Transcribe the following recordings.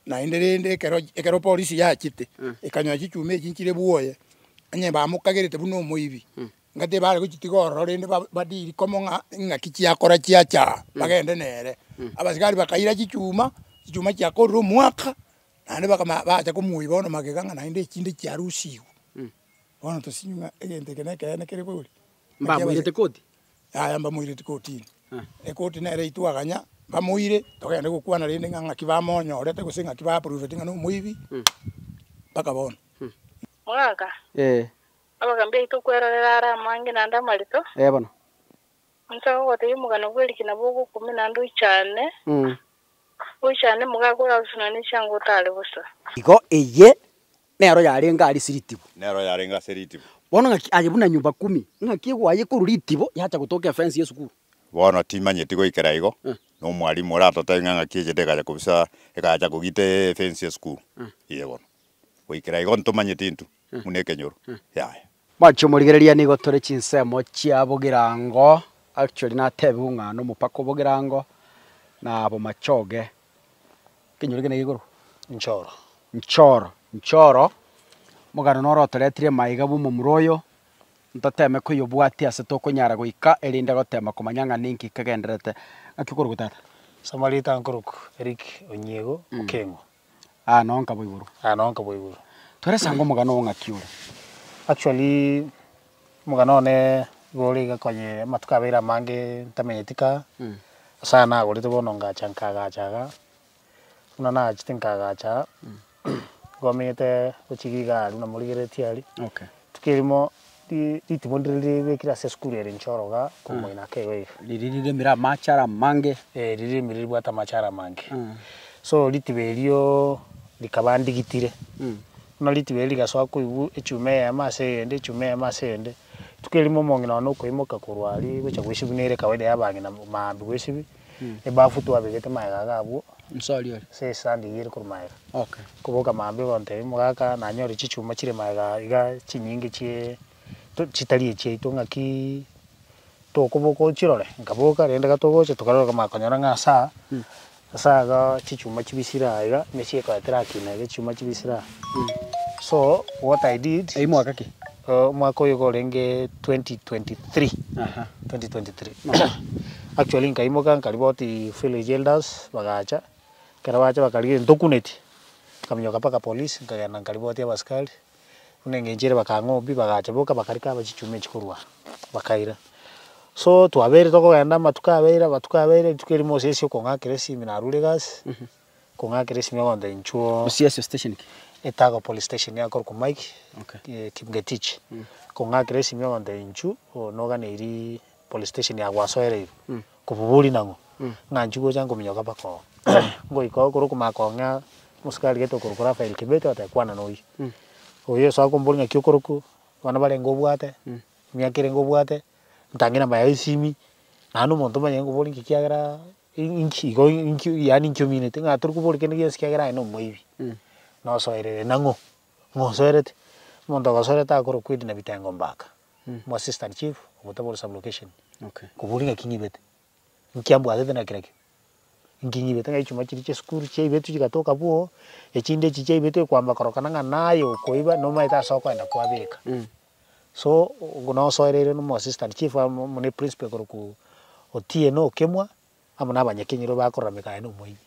Naende rende ekero ekero polisi yachete, ekanyora chichuma echi nchire bwoye, onye bamokagerete buna omoibi, ngate bare gochitiga ororo rende ba badiri komo ng'a ng'aki chiakora chiacha aa, bagende nere. Abasigari bakaira chichuma, chichuma chiakorire omwaka, naende bakama bacha komoiba bono magega ng'a naende echinde chiarusigwe. Bono tosinywe ng'a egento eke na ekeene kere bori. Mbamoirete koti? Yaya mbamoireti kotini, ekoti nere itwaganya bamoire, togende gokwana rende ng'a ng'aki bamonyorete gose ng'aki ba proveti ng'a nomoibi, mpaka bono. Mogaka, Eh. abagambi aito okwerorera are amange naende amarito. Eh bono. Inche gogotebia omogano bw'erikina bw'ogokumia naende oichane, Mm. oichane mogaka orarusana ne chianga otare bosa. Igo eye nero yarenge aria ase ritibo. Nero yarenge ase ritibo. Bono ng'aki aye buna nyumba kumi, ng'aki egwaye korwa ritibo yacha gotoka efensi y'esukuru. Bono timanyeti goikera igo, na omwalimu oratotebie ng'a ng'aki echete ekacha kobisa ekacha kogita efensi y'esukuru. Ee bono. Goikera igo ntomanyeti intwe buna ekenyoro, yaya. Mwanche omorigereria nigo tore chinsemo chia Bogirango, actually natebiwu ng'a nomopaka o Bogirango na Bomachoge. Ekenyoro ekio naki gekorokwa? Nchoro. Nchoro, Nchoro, omogano noro otoretire maiga bwa omomura oyo, ntoteme koyobwatia ase tokonyara goika erinde gotema komanya ng'a ninki kegendererete. Ng'aki okorokwa tata? Ase amarieta nkorokwa Erick Onyiego Okeng'o. Aa noo nka boiborwa. Aa noo nka boiborwa. Twerese ango omogano oo ng'aki ore? Actually, omogano one igo ore iga konye amatuko abeire amange ntamenyeti kaa, ase aya nagorete bono ngacha nkaagacha igaa, buna nachete nkaagacha igo menyete gochia iga aria buna morigereretie aria. Okay. Rituko erimo ri ritimo ndire ribekire ase esukuru ere inchoro igaa, korwa moino ake igo iga. Riria riremire amache are amange. Eh riria riremire ribwate amache are amange. So ritibo erioo rikaba ndigitire, buna ritibo erio rigasoa koigwa echuma eyemo ase eyende echuma eyemo ase eyende, rituko erimo omong'ina one okoimoka korwa aria gocha goesibia buna ere kawaida ya abang'ina maambia goesibia, ebafu twabegete magega iga abwo, Nse oria ore. ase esandi eywo ere korwa magega. Okay. Koboka maambia ogontebia omogaka nanyore chichuma chire magega iga chinyinge chiee to chitari echiaito ng'akiiii tokoboka ochirore, nkaboka rende iga togocha tokarora komanya konyora ng'a ase aa, ase aa igaa chichuma chibisire aa iga, emechie ekonya terakina iga chichuma chibisire aa. So what I did, Eywo mwaka ki? omwaka oyo iga orenge 2023, 2023. Actually nkaimoka nkaripoti village elders bagacha, ekero bacha bakarigia ntokuneti, nkaminyoka mpaka police nkagenda nkaripotia abasikari. Buna engencho ere bakang'obi bagacha boka bakarika aba chichuma echi korwa aa, bakaira. So twabeire tokogenda amatuko abeire amatuko abeire rituko erimo osese okong'akera esimi narure egasi, kong'akera esimi ogontebia inchuo Osiasio station ki? Etago police station akorokwa Mike Okay. Kipngetich, kong'akera esimi ogontebia inchuo noganeiri police station ya gwasoereirwe, kobobori nang'o, ng'a inchuo gocha nkominyoka mpaka oo. Ngoika oo korwa okomanya kong'ea omosikari gete okorokwa Raphael Kibeti ogoteba kwana na oyio. Oyio ase akomboria ng'aki okorokwa, abana barenge obwate, emiaka erenge obwate, ntange namba yaye esimi, naende omonto omanyete nkobori nki kiagera inki igo inki yaani inki omineti ng'a tori kobori kende gionsi kiagera aye na omoibi, nosoerere nang'o, ng'o osoerete, omonto ogosoerete akorokwa Edna Bitengo Mbaka, omo assistant chief, obotabori sub location, Okay. kobori ng'aki ng'ibete, nki ambwatete na kerakio. Inki ng'ibete ng'a echuma chiria chia esukuru chiaibetwe chigatoka bwooo, echinde echi chiaibetwe ekwamba korokana ng'a naye okoiba nomaete ase okoenda kwabeka. So, ogo nosoereire na omo assistant chief amo amo na eprinciple ekorokwa Otieno Okemwa, amo na abanyakenyoro bakorameka aye na omoibi.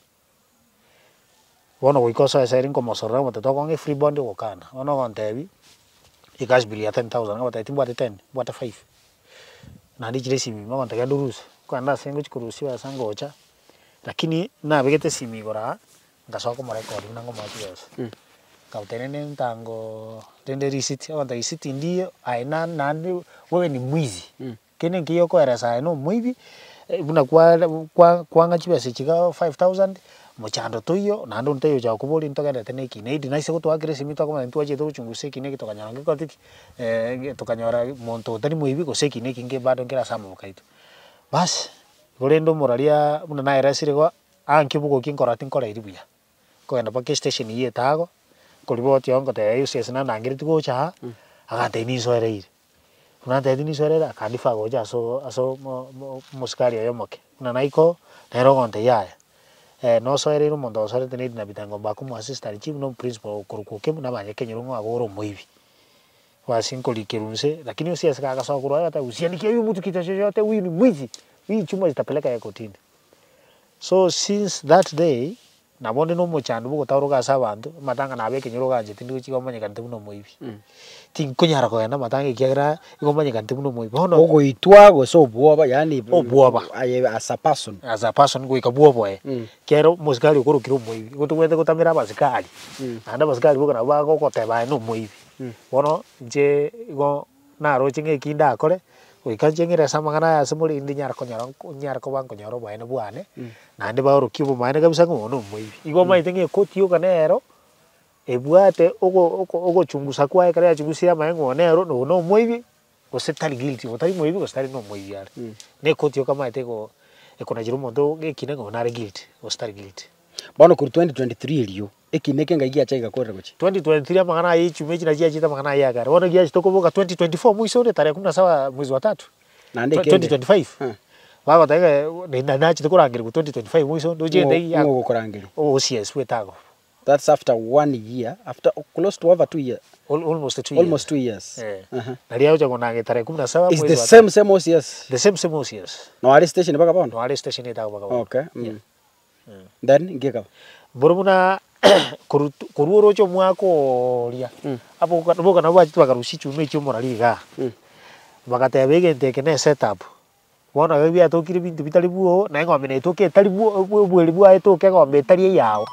Bono goika osoe eseri nkomosorora omote tokong'a efree bond ogokana, bono ogontebia, ecash bill ya ten thousand ngomotebia timbwati ten, mbwate five. Naende chire esimi ime ogontebia genda orusie, nkoenda ase ngochia korusia chibesa ngocha, lakini nabegete esimi igoro aa, nkasoa komorecord buna ngomoa chibesa. Nkamotebia rende ntangoo rende receipt, ogontebia receipt ndiyo aye na naende wewe ni mwizi. Kende nkiya okoeresa aye na omoibi, buna kware kwa kwang'a chibesa echi igaa five thousand, mochando toiyo, naende onde taiyo ocha gokoboria ntogenderete na ekina edi naise gotoakera esimi tokomanya ntwachete gochungusa ekina eke tokanyora ngekoreti ki tokanyora monto otari moibi gose ekina eke nge bado nkere ase amaboko aito. Baas, igo rende omoraria buna naeresire igo, aa nki bogokia nkorora tinkorairi buya. Nkogenda mpaka estation ya etago, nkoriboti oo ngotebia eusies nandangeretie gocha aa, agantebia ninsoereire. Buna antebetie ninsoereire akandifa gocha ase ase omo omo omosikari oye omoke, buna naika oo, nere ogontebia yaya. Nosoereire omonto osoerete na Edna Bitango Mbaka omoassistant chief na omoprincipal okorokwa Okemu na abanyakenyoro ng'a igo ore omoibi. Basi nkorikerwa nse, lakini osiase kagasoa korwa aye agateba usianikie huyu mtu kitu chochote huyu ni mwizi, hii chuma zitapeleka yeye kotini. So since that day, nabo onde na omochando bwa ogotaoroka ase abanto, amatanga nabo ekenyoro ogancheti ndigochi iga omanyekane buna omoibi. Tinkonyara kogenda amatanga ekiagera igo omanyekanete buna omoibi. Bono Ogoitwa gose obwoba yaani Obwoba. aye as a person. As a person goika bwoboe, ekiagera omosikari okorokire omoibi, igo tobwenerete gotamera abasikari, naende abasikari boka nabo bagogoteba aye na omoibi. Bono inche igo naroche ng'a eki ndakore, goika inche ng'ire ase amang'ana aya ase more inde nyare konyora nko nyare koba nkonyora oboene bwane, naende baorokie obomaene kabisa ng'a oyo na omoibi. Igo omanyete ng'a ekoti yoka nero, ebwate ogo oko ogochungusa kwaye ekero yachungusire amaene ng'a oyo nero, na oyo na omoibi, gose tari guilty, otari moibi gose tari na omoibi are. Na ekoti yoka omanyete ego ekonachera omonto gekina ng'a oyo nare guilty, gose tari guilty. Bono korwa 2023 erio, ekina eke ngai giacha gegakorera gochia? 2023 amang'ana aya echuma echi nachi chiachete amang'ana aya akare. Bono giachete koboka 2024 moiso ore tarehe kumi na saba mwezi wa tatu, Naende ekende. 2025, Eh. bagoteba ng'a na nachete korangerigwa 2025 moiso ndoche Ng'o gete ng'o ogokorangeria? OCS bwetago. That's after one year, after close to over 2 years. Almost 2 years. Almost 2 years. Eh. Aha. Naria agocha konanga tarehe kumi na saba Is mwezi the wa same same OCS? The same same OCS. No are station mpaka bono? No are station etago mpaka bono. Okay. Mm. Then ngekaba. Mboro buna korwa korwa oroche omwaka oria, abo boka nabo bachete bakarusia chichuma echio omorari igaa, bagateba egento eke ne setup, bono iga biatokire ebinto bitari bwogo, na eng'ombe netoke etari bwo obweri bwaye etoke eng'ombe etari eyao,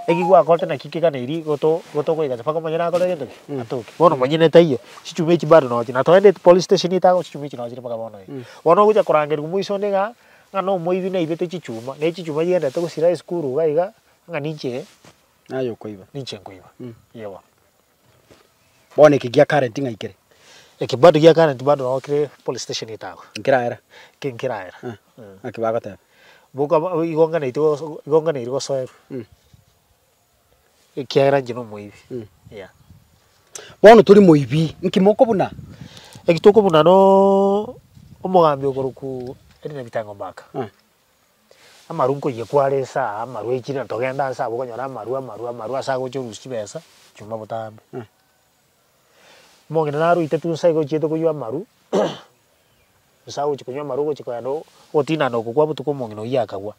eki gwakorete naki keganeiri goto gotogoika mpaka omonyene akore gento ki? Atoke. Bono omonyene taiyo, chichuma echi bado nochi na toendeti police station etago chichuma echi nochire mpaka bono iga. Bono ogocha korangerigwa moiso onde ng'a, ng'a na omoibi naibete chichuma, na echichuma chigenderete gosira esukuru iga iga, ng'a ninche Naye okoiba. ninche nkoiba, eeh bono. Bono eke gia current ng'ai kere? Eke bado gia current bado nabo kere police station etago. Nkeraera? Ki nkeraera. Naki bagoteba? Boka ba igo nganaete goso igo nganairi gosoerwa. Ekiagera inche na omoibi, yeah. Bono tori moibi, nki mokobuna? Eki tokobuna nooo omogambi okorokwa Edna Bitango Mbaka. Amarwa nkoiyekwa are ase aa, amarwa echire na togenda ase abwo okonyora amarwa amarwa amarwa ase agocha orusia chibesa, chuma botambe. Omong'ina naroitetwe nsa iga ochiete koywa amarwa, nsa agochi konywa amarwa ogochi kogenda ogotinana oko kwa botuko omong'ina oywo akagwa.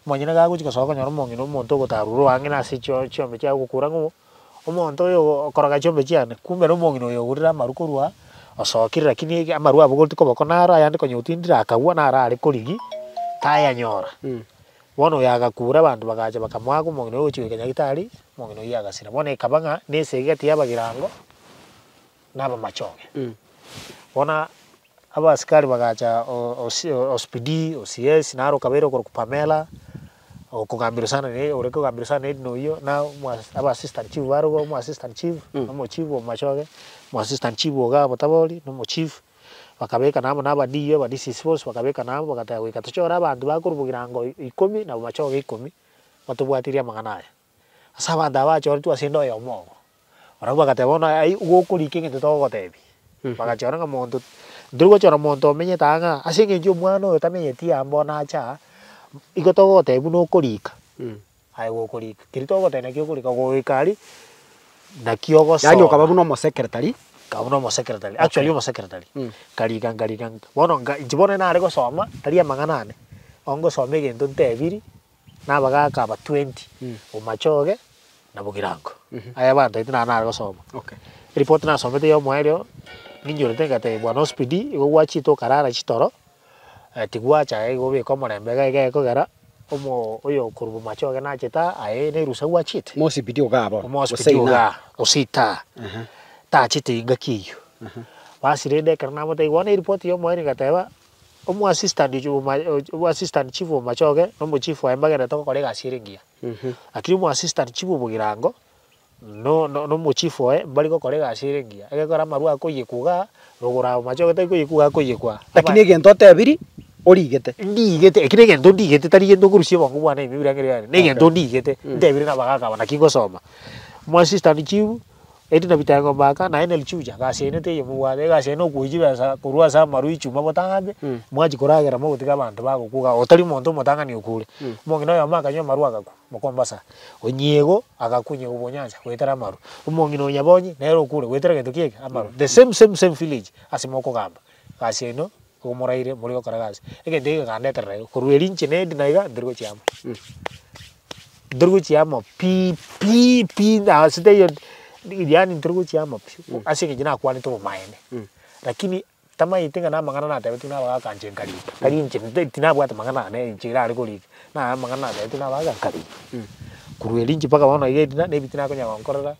Omonyene gagochi gosoa okonyora omong'ina omonto ogotarura oang'e na ase chio chiombe chiaye ogokura ng'o, omonto oyo okoroga chiombe chiane, kumbe na omong'ina oyo ogorire amarwa korwa osokire lakini ege amarwa abogoreti koboko naro ayande konya otindire akagwa naro are korigia, tayanyora. Bono oyo agakura abanto bagacha bakamoaka omong'ina oyo ogochi goika nyagetari, omong'ina oyio agasira. Bono ekaba ng'a na esegi gati ya abagirango na abamachoge. Bono abasikari bagacha o- osi OCPD, OCS, naro okabeire okorokwa Pamela, okogambirwa sana na ore kogambirwa sana na Edna oyio, na omo aba assistant chief barobwo omo assistant chief, na omochief o machoge, omo assistant chief igaa Botabori, na omochief, bakabekana amo na aba DO, aba DCC bonsi bakabekana amo bagateba goika tochore abanto bakorwa bogirango ikomi na bomachoge ikomi, batobwatirie amang'ana aya. Ase abanto aba bachoretwe ase ende oyomo obo, barabwo bagateba bono ayio gokorika egento togogotebia, bagachora ng'a monto ntori gochora monto omenyete aa ng'a ase eng'encho omwana oyo tamenyeti aa mbono ache aa, igo togogotebia buna okorika, aye gokorika, keria togogotebia naki okorika goika aria, naki ogosoma. Yaani okaba buna omosekretari. Nkaba buna omosekretari, actually omosekretari, nkarika nkarika bono nka inche bono nare gosoma, tari amang'ana ane, ongosoma egento ntebiri. Na abagaaka aba twenty, Bomachoge na Bogirango. Aya abanto intwe naro nare gosoma. Eripoti nasomete ya omoerio, ninyorete ngatebia bwana OCPD, igo gwachete okarara chitoro, tigwacha iga obeke omorembe iga iga ekogera, omo oyo okorwa Bomachoge nachete aa, aye na erusa gwachete. Omo OCPD igaa bono, Omo gose OCPD ina? igaa, gose itaa, tachete engaki eyio. Basi rende ekero namotebia bono eripoti ya omoerio ngateba. Omoassistant omoassistant chief o Machoge na omochief oye mbagenderete gokora egasi ere engiya. Lakini omoassistant chief o Bogirango, no no na omochief oye mbari gokora egasi ere engiya, egekora amarwa akoiyekwa igaa, rogoro aa Machoge tari koiyekwa igaa akoiyekwa aa. Lakini egento otebiri, origete. Ndigete, ekio na egento ndigete tari gento nkorusia obongo bwane ime ebirengererio biane, na egento ndigete, ntebire na abagaka aba naki ngosoma. Omoassistant chief. Edna Bitengo Mbaka naende Nelichucha, egasi yaino teiyo mobwate, egasi yaino okoiywa chibesa korwa ase amarwa echuma botambe, mwachia koragera mogotiga abanto bagokwa iga, otari monto omotang'ani okure. Omong'ina oyomo akanywa amarwa agakwa, mokombasa, onyiego agakwa onyiego bwa onyancha goetera amarwa, omong'ina o nyabonyi nere okure goetera gento ki eke? Amarwa. The same same same village ase mokogamba, egasi yaino igo moraire more gokora egasi. Egento eke gekandeterera igo, korwa erio inche na Edna iga ntori gochia amo. Ntori gochia amo pi pi pi ase taiyo yaani ntori gochia amo pi, ase eng'encho nakwanete obomaene. Lakini tamaeti ng'a namang'ana natebetigwe na abagaka inche nkarika, tari inche tinabwate mang'ana ane inche nare korika, na amang'ana natebetigwe na abagaka nkarika. Korwa erio inche mpaka bono iga edina na ebitina akonya gonkorera,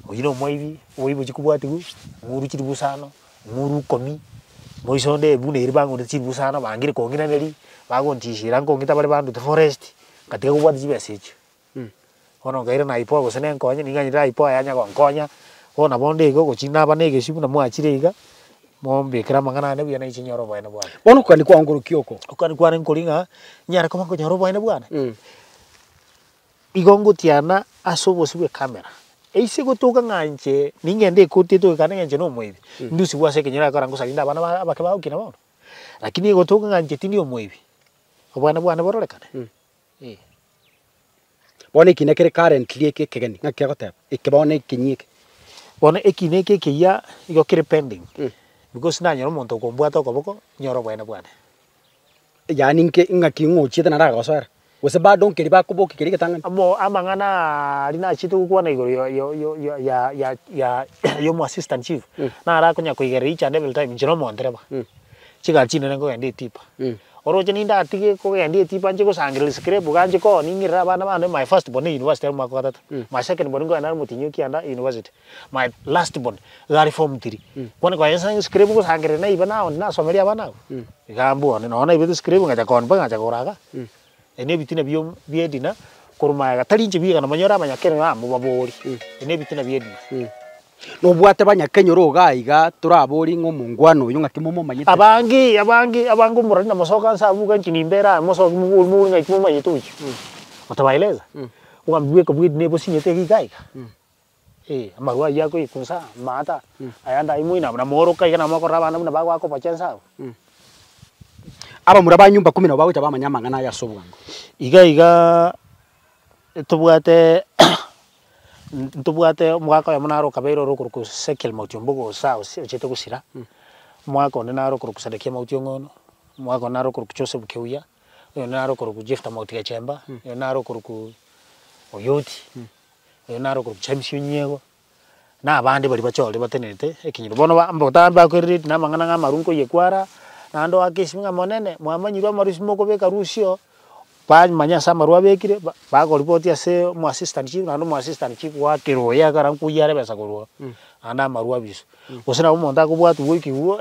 oyio na omoibi, oboibi bochia kobwatiwa, ng'uru chilifu isano, ng'uru ikomi, moiso onde buna eria bang'urete chilifu isano bangire kong'iraneria, bagontishera nkong'ita bare bandute forest, ngatiga kobwata chibesa echio. Bono nkairana IPOA gose nenkonye, ning'anyete IPOA yanya gonkonya, bono nabo onde igo gochia naba na egesio buna mwachire iga, mombekere amang'ana ane buya nainche nyore oboene bwane. Bono okogania kwao nkorokia oko? Okogania kwane nkori ng'a, nyare koba nkonyora oboene bwane, igo ngotiana ase obosio bwa ecamera, eise gotoka ng'a inche ning'ende ekoti etoke kande ng'a inche na omoibi, ndusigwe ase ekenyoro ekero ngosaria nde abana ba abake bagokina bono. Lakini egotoka ng'a inche tindi omoibi, oboene bwane bororekane. Eh. Bono ekina kere currently eke ekegeni, ng'aki kegoteba? Eke bono ekenyia eke. Bono ekina eke ekeyia igo kere pending, because nanyora omonto okombwata okoboko, nyore oboene bwane. Yaani nke ng'aki ng'ochiete naende agagosoera? Gose bado nkeri bakobokia keria egetang'ani? Amo amang'ana aria nachete gokwana igoro ya ya ya ya ya ya ya omo assistant chief, naro akonya koigerera each and every time inche na omontereba, chigari chinene nkogenda etipa. Oroche nindatige kogenda etipa nche gosangereria scrap iga nche koonia ng'irere abana bane my first born ne university are omwaka o gatato, my second born nkogenda are omotienyi o kianda university, my last born iga are form three. Bono konya nsa scrap ngosangereria naiba naonia nasomeria abana abwo, iga mbwane nonye naibete scrap ngacha koonia mpaka ngacha kogora igaa. Ebi na ebitina bio bia edina korwa magega tari inche biga namanyore abanyakenya amo babori, ebi na ebitina bia edina. Nobwate abanyakenyoro iga aiga torabori ng'a omongwana oyo ng'aki momomanyete? Abange, abange, abange omorari na mosoka nse abwo iga inche nimbere aa mosoke mobori mobori ng'aki momanyete oyio. Otabaeleza, ogambi bweka bwa edina ebosinyete iga iga iga. Eh, amarwa ayio akoikwa nsa amaata, ayande ayio moino abwo namooroka iga namokorora abana buna bagoaka oboche nsa abwo. Abamura ba nyumba kumi nabo bagocha bamanya amang'ana aya ase obwango. Iga iga ntobwate ntobwate omogaka oyomo naro okabeire ore okorokwa Ezekiel Mauti Ombogo ose ase ochete gosira, omogaka onde naro okorokwa Sedekia Mauti Ong'ono, omogaka onde naro okorokwa Joseph Keuya, oyonde naro okorokwa Jefta Mauti Gachemba, oyonde naro okorokwa Oyoti, oyonde naro okorokwa James Onyiego, na abande baria bachorire batenenete ekenyoro. Bono ba botambe bakoerereti na amang'ana ng'a amaru nkoiyekwa ara, naende oake esimi ng'a monene mwamanyirwe amaru ase mokobeka rusio, bamanya ase amaru abekire, ba bakoripoti ase omo assistant chief naende omo assistant chief goakera oyo ekero nkoiyia are ebesa korwa oo, naende amaru abiswe. Gose nabo omonto akobwatwa goikigwa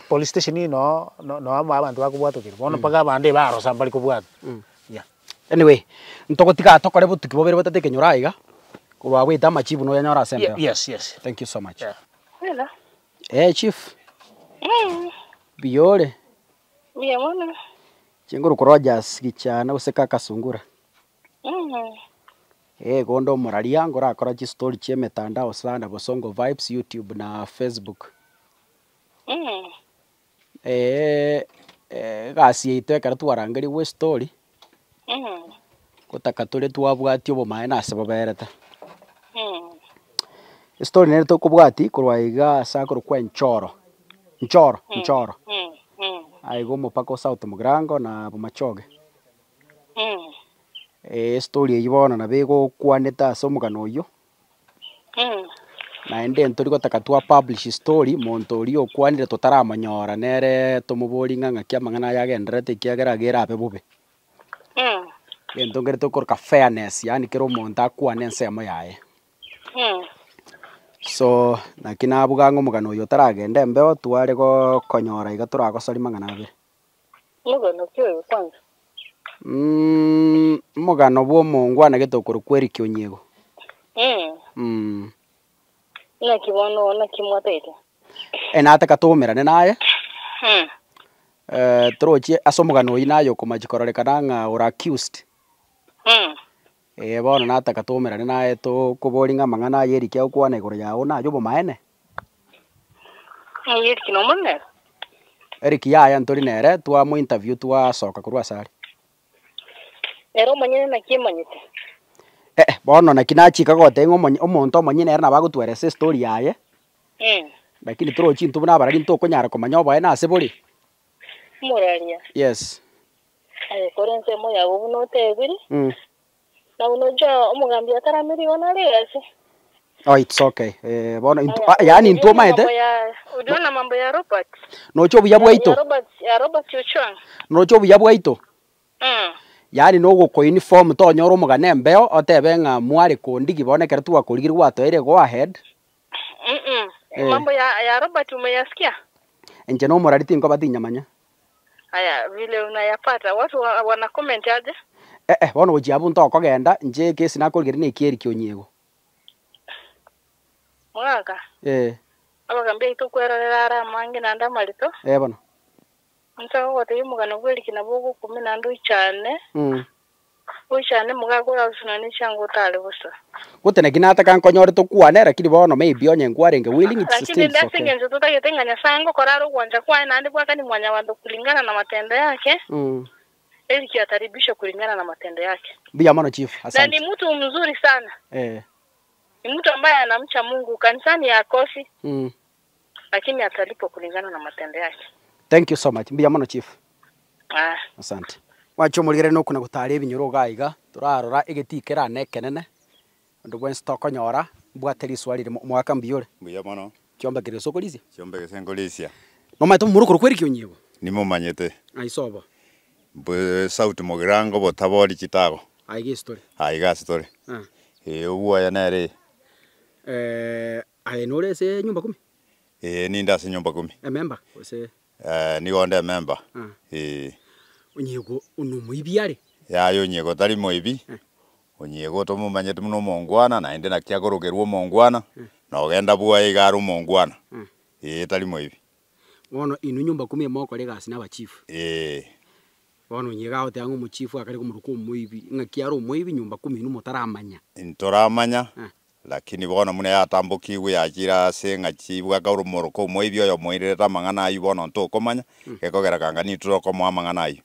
police station noo noo abanto bakobwatokera, bono mpaka abande barosa mbari kobwatwa, yeah. Anyway, ntogotiga tokore botuki bobere botato ekenyoro aiga, korwa abwo ete amachibu noyanyore ase embeo. Yes, yes. Thank you so much. Yeah. Hello. Eh chief, Mm. mbuya ore? Mbuya mono. Inche nkorokwa Rogers Gichana gose kaka Sungura. Mm. Eh igo onde omoraria ngorakora chistory chia emetandao sana Bosongo Vibes YouTube na Facebook. Mm. Egasi yaito ekero twarangerigwe estory, ngotaka tore twabwatia obomaene ase boberete. Estory nere tokobwatia korwa iga ase akorokwa enchoro, nchoro nchoro, aiga omopaka o South Mugirango na Bomachoge. Estory eywo bono nabo egokwanete ase omogano oywo. Naende ntori gotaka twa publish story monto oria okwanire totaramonyora nere tomoborie ng'a ng'aki amang'ana aya agendererete ekiagera iga erabe bobe. Egento nkere tokoroka fairness yaani kera omonto akwane ensemo yaye. So naki nabuga ng'a omogano oyo otaragenda embeo tware gokonyora iga toragosoria mang'ana abere. Omogano ki oyo kwanza? Omogano bwa omongwana gete okorokwa Eric Onyiego. Naki bono naki mwataete? Nataka toumerane naye, torochie ase omogano oyio naye okomachia kororekana ng'a ore accused. Eh, bono nataka toumerane naye tokoborie ng'a amang'ana aya Eric agokwana igoro yago naye obomaene? Ng'ai Eric nomori nere? Eric yaya ntori nere, twamo interview twasoka korwa ase are. Ere omonyene naki emanyete? Eh, bono naki nachika gotebia ng'a omonye omonto omonyene ere nabo agotweresa estory yaye, lakini torochi intwe buna abarari ntokonyara komanya oboene ase bore. Omoraria. Yes. Aye kore ensemo yabo buna otebire, na buna ocha omogambi ataramire igo nare egasi. Oh it's okay eh, bono intwe ah, yaani intwe omanyete Uliona mambo ya Robert? Noche obuya bwaito. Ya Robert, ya Robert Ochuang. Noche obuya bwaito. Yaani nogoko inform tonyora omogano embeo otebe ng'a mware kondigi bono ekero twakorigire gwatoeire go ahead. Mambo ya ya Robert umeyasikia? Inche nomorari tinkoba tinyamanya. Aya vile unayapata watu wa, wana comment aje? Eh eh bono gochia abwo ntokogenda inche ekesi nakorigereria na ekieri kionyiego. Mogaka, Eh. abagambi aito kwerorera are amange naende amarito. Eh bono. Inche gogotebia omogano bw'eriki nabo ogokumia naende oichane, oichane mogaka orasuna ne chianga otare bosa. Gose naki nataka nkonyore tokwane, lakini bono maybe onye nkwarenge willing it's Lakini still inde ase okay. engencho totagete ng'a Nyasae ngokora are ogwancha kwaye naende bwakani mwanyabanto kulingana na matendo yake, eriki ataribishwe kulingana na matendo yake. Mbuya mono chief, Na asante. ni mtu mzuri sana. Ni mtu ambaye anamcha Mungu, kanisani hakosi. Lakini atalipwa kulingana na matendo yake. Thank you so much, mbuya mono chief. Ah. Asante. Mwanche omorigere nokona gotara ebinyoro iga iga, torarora egetii kerane ekenene, onde bwensi tokonyora, mbwate riswali rimo, omogaka mbuya ore? Mbuya mono. Chiombe kere gose okorisia? Chiombe gese nkorisia. Nomanyete omomura okorokwa Eric Onyiego? Nimomanyete. Aye obo? Mbu sauti mogirango botabori chitago. Aye gese tore. Aye gase tore. Ah. Ee obwoya nere. Eh, aye nore ase nyumba kumi? Ee ninde ase nyumba kumi. Emember gose? Eh, nigo onde emember. Ah. Ee. Onyiego nomoibi are? Yaya onyiego tari moibi, onyiego tomomanyete buna omongwana naende naki akorokerwa omongwana, na ogenda bwoye iga are omongwana. Ee tari moibi. Bono inwe nyumba kumi emokora egasi na abachief. Ee. Bono onye iga agoteba ng'a omochief akare komoroka omoibi, ng'aki are omoibi nyumba kumi inwe motaramanya. Ntoramanya, lakini bono buna yatambokigwe yachire ase ng'a chibwaka oromoroka omoibi oyo omoirerete amang'ana ayio bono ntokomanya, gekogera kanga nintwe tokomoa amang'ana ayio.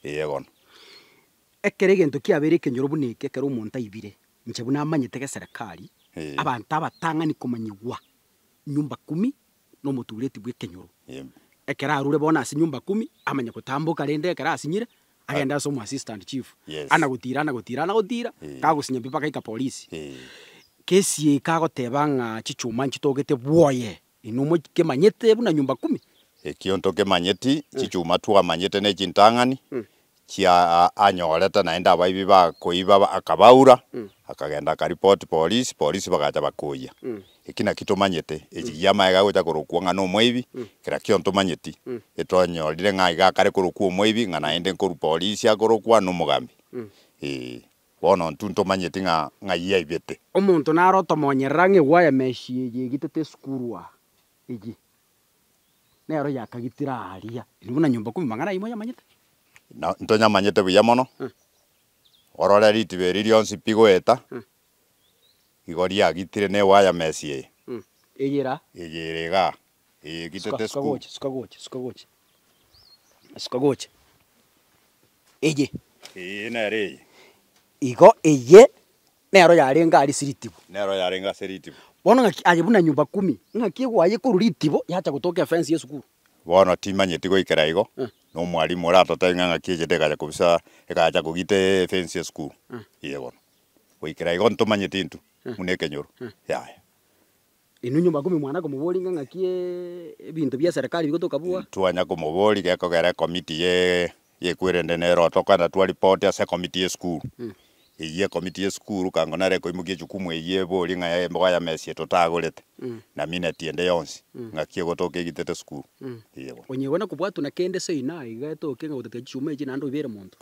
Ee bono. Ekero egento kiabeire ekenyoro buna eke ekero omonto aibire, inche buna amanyete geserekari, abanto abatang'ani komanyigwa nyumba kumi na omotureti bw'ekenyoro. Ekero arure bono ase nyumba kumi, amanye gotamboka rende ekero asinyire, agende ase omo assistant chief. Yes. Ana gotira ana gotira ana gotira, Eh. kagosinya pi mpaka aika polisi. Eh. Kesi eye kagoteba ng'a chichuma nchitogete bwoye, inwe mokemanyete buna nyumba kumi? Ekio ntokemanyeti, chichuma twamanyete ne chintang'ani, chia anyorete naende abaibi bakoiba akabaura, akagenda akaripoti polisi, polisi bagacha bakoyia. Eki naki tomanyete, echi giamaega agocha korokwa ng'a nomoibi, kera kio ntomanyeti, etonyorire ng'a iga akare korokwa omoibi ng'a naende nkorwa polisi akorokwa nomogambi, eh. Bono intwe ntomanyeti ng'a ng'ai aibete. Omonto nare otomonyerera ng'a egwaya meshi eye egitete esukuru aa, eye. Nero yakagitire aaria. Inwe buna nyomba kumi mang'ana ayio moyamanyete? Na ntonyamanyete buya mono, orore ritibo eri rionsi pi goeta, igo riagitire na ewaya mesi eye. Eye era? Eye ere igaa, eye egitete Suka esukuru. gocha, suka gocha, suka gocha, suka gocha. Eye. Eye nere eye. Igo eye Nero yarenge aria ase ritibo. Nero yarenge ase ritibo. Bono ng'aki aye buna nyumba kumi, ng'aki egwaye korwa ritibo yacha gotoka efensi y'esukuru. Bono timanyeti goikera igo, na omwalimu oratotebie ng'a ng'aki echete ekacha kobisa ekacha kogita efensi y'esukuru. Ee bono. Goikera igo ntomanyeti intwe, buna ekenyoro, yaya. Inwe nyumba kumi mwana komoboria ng'a ng'aki ebinto bia eserekari bigotoka bua. Twanya komoboria gekogera ekomiti ye yekwerende nero tokogenda twaripoti ase ekomiti ye esukuru. Eyio ekomiti ye esukuru kango nere ekoimokia ejukumu eyio eborie ng'a emboga ya mesi eye totagorete, na mineti ende yonsi, ng'aki egotoka egitete esukuru. Ee bono. Onye igo nakobwatwa na kende seino aiga etoke ng'a gotatiga chichuma echi naende oibere monto.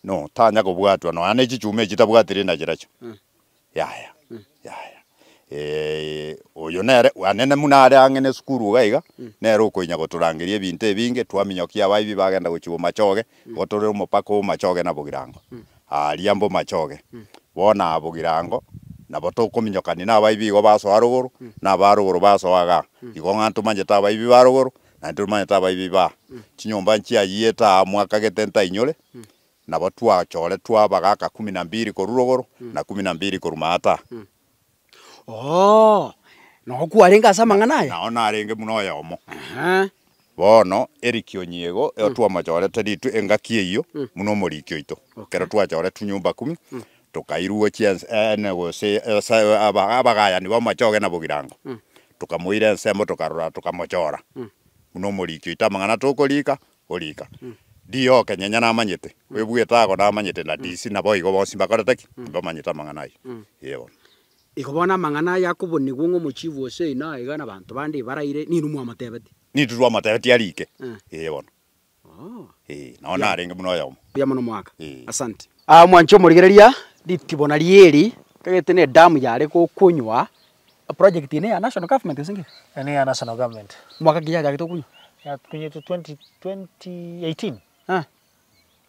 No, tanya kobwatwa nonya ne chichuma echi tabwatire nachirochio. Yaya, yaya. Oyo nere anene buna are ang'e na esukuru iga iga, nere okoinya gotorangeria ebinto ebinge, twaminyokia abaibi bagenda gochia bomachoge, igo tore omopaka o bomachoge na bogirango, aria mbomachoge. Bono aa Bogirango, nabo tokominyokania na abaibi igo basoa rogoro, na aba rogoro basoa igaa. Igo ng'a ntomanyete abaibi ba rogoro, naende tomanyete abaibi ba aa. Chinyomba nchiayiete aa mwakagete ntainyore, nabo twachoretwe abagaka kumi na mbili korwa rogoro, na kumi na mbili korwa maate aa. Oo, noo kwarenge ase amang'ana aya? Nao narenge buna oyomo. Bono erikionyi igo twamochorete ritwe engaki eyio buna omoriki oito. Ekero twachoretwe nyumba kumi, tokairwa chiense ene gose ase aba abagayani b'amachoge na bogirango. Tokamoira ensemo tokarora tokamochora buna omoriki oito amang'ana tokorika, orika. Dio kenyenya namanyete, oebwete ago namanyete na DC naboigo bonsi mbakorete ki? Mbamanyete amang'ana ayio. Ee bono. Igo bono amang'ana aya akobonigwa ng'a omochifu ose oino aiga na abanto bande baraire, ninwe mwamotebetie. Nintwe twamotebetie arike. Ee bono. Ee, nao narenge buna oyomo. Mbuya mono mwaka. Ee. Asante. Aa mwanche omorigereria, ritibo nario eri, kagete na edamu yare gokonywa, eproject eye neya national government gose nki? Eye neya national government. Mwaka ki yachagete gokonywa? Yakonyetwe twenty twenty eighteen. Ah.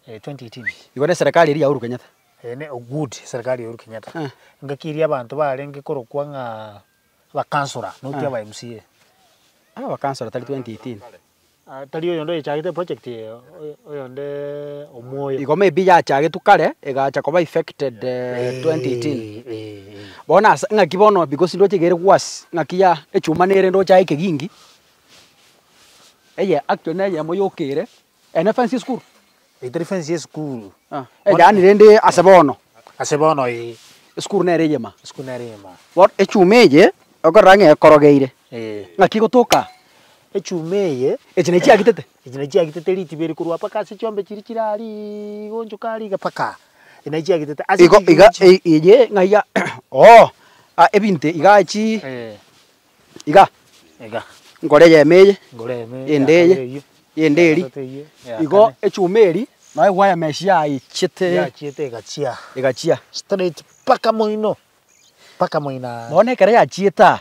Eh, 2018. Igo ne serikali eria ya Uhuru Kenyatta. Eh, ne good serikali ya Uhuru Kenyatta. Ah. Engaki eria abanto barenge korokwa ng'a abakansora, not Ah. aba MCA. Ah, abakansora tari 2018. Ah, tari oyonde oyechagete project eye, oyo- oyonde Omwoyo. Igo maybe yachagetwe kare, egacha koba effected 2018. Eh, eh, eh. Bono ase ng'aki bono because ndoche iga ere gwasi, ng'aki ya echuma nere ndoche aye ekegingi, eye actually na eyemo yoka ere, Eye ne fence y'esukuru? Eye teri fence y'esukuru. Ah, yaani rende ase bono. Ase bono ee. Esukuru nere eyema. Esukuru nere eyema. Bono echuma eye, okorora ng'a ekorogeire, Ee. ng'aki egotoka? Echuma eye. Echi nachi chiagitete? Echi nachi chiagitete ritiberi korwa mpaka ase chiombe chiria chire aria igo onchoka aria iga mpaka aa. Echi nachi chiagitete ase Igo iga chigochi. eye ng'ai ya oo, ebinto iga echi. Ee. Iga, Iga. nkore eyemo eye, Nkore eyemo eye, ende ya eye, kabere eyio, ende ya eri, gatato eyio, ya igo kane. echuma eri, noe gwayamesha yaichete Yachiete egachia. egachia. Straight mpaka moino, mpaka moino aa. Bono ekero yachiete aa,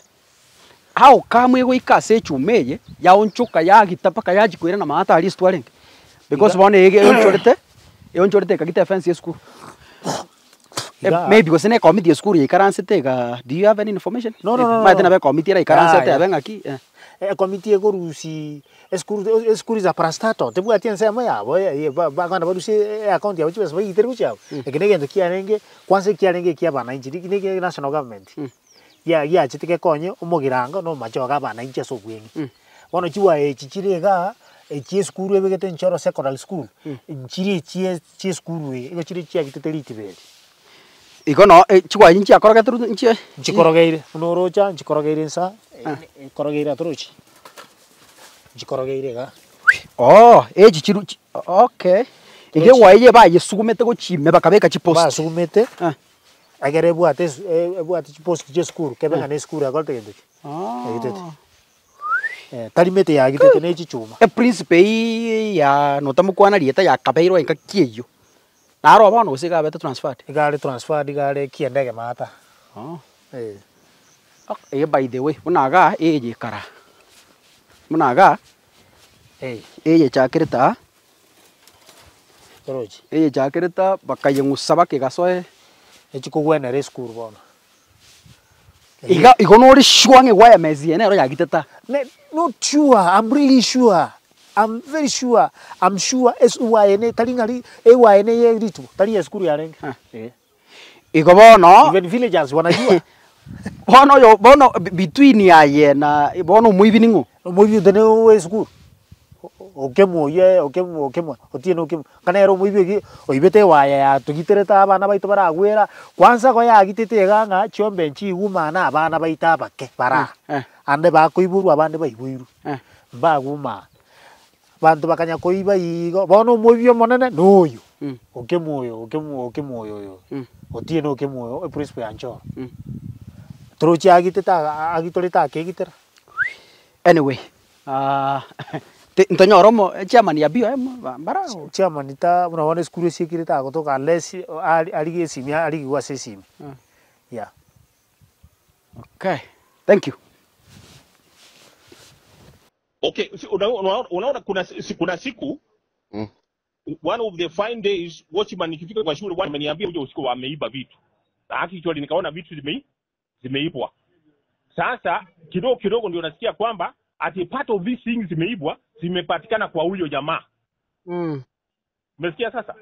how come egoika ase echuma eye, yaonchoka yagita mpaka yachia koirana maate aria ase twarenge? Because Iga. bono eye eonchorete, eonchorete ekagita efence ya esukuru. Iga. Maybe gose na ekomiti ya esukuru yaikaransete igaa, do you have any information? No, no, no, no, Omanyete no. nabo ekomiti eraikaranse Yaya. etebe ng'aki eh. Ekomiti ekorusia esukuru esukuru is a parastatal, tebwati ensemo yabo eye ba- bakogenda barusie eaccount yabo chibesa baitere gochia abwo. Eke na egento kiarenge, kwanza ekiarenge ekia abananchi riki na eke national government, gia giachete gekonye omogirango na omomachoge abananchi ase obweng'e. Bono chiwaya echi chire igaa, echi esukuru ebegete Njoro Secondary School, nchire echie chia esukuru eye, igo chire chiagitete ritibo eri. Igo noo chigwaya nchiakorogetwe rwo nchie Nchikorogeire, buna oroche aa nchikorogeire inse aa, nkorogeire aa torochi, nchikorogeire igaa. Oo, echi chiru chi okay, iga egwaya eye bayesugumete gochia ime bakabeka chipost. Basugumete, Eh. ekero ebwate esu ebwate chipost chia esukuru, kebe ng'a na esukuru ekorete gento ki? Egitete. Tari mete yagitete ne chichuma. Eprinciple eyio ya notamokwana rieta yakabeirwe engaki eyio, naro bono gose iga abete transferred? Iga are transferred iga are kianda egemata. Oh. Eh. Eh by the way, buna igaa eye ekara, buna igaa, Eh. eye echakerete aa, Torochi. eye echakerete aa bakayeng'usa baka egasoa. Echikogwenera esukuru bono. Iga igo nore sure ng'a ewire mess eye nero yagitete aa. Ne not sure, I'm really sure, I'm very sure, I'm sure ase ewire ene tari ng'a ri ewire ene ye rituko tari ya esukuru yarenge eh. Igo bono. Even villagers wanajua. Bono oyo bono between aye na bono omoibi ning'o? Omoibi onde ne owe esukuru, Okemwa oyio Okemwa Okemwa Otieno Okemwa, nka nere omoibi oyio oibete ewaya yatogiterete abana baito baragwera, kwanza igo yagitete iga ng'a chiombe nchigumana abana baito abake bara ande bakoiborwa abande baiboirwe, mbaguma. Abanto bakanya koiba igo, bono omoibi omonene noyo, Okemwa oyo Okemwa Okemwa oyo oyo, Otieno Okemwa oyo eprinciple ya Njoro. Torochi agitete agitorete akegitera. Anyway. Ntonyore omo chairman ya BOM mbara oo. Chairman ta buna bono esukuru esiekire tagotoka unless arigie esimi arigigwe ase esimi yeah. Okay, thank you. Okay, si, unaona, unaona kuna, si, kuna siku one of the fine days watchman nikifika kwa shule wameniambia uje usiku wameiba vitu. Actually nikaona vitu zime zimeibwa. Sasa kidogo kidogo ndio nasikia kwamba ati part of these things zimeibwa zimepatikana kwa huyo jamaa. Umesikia sasa?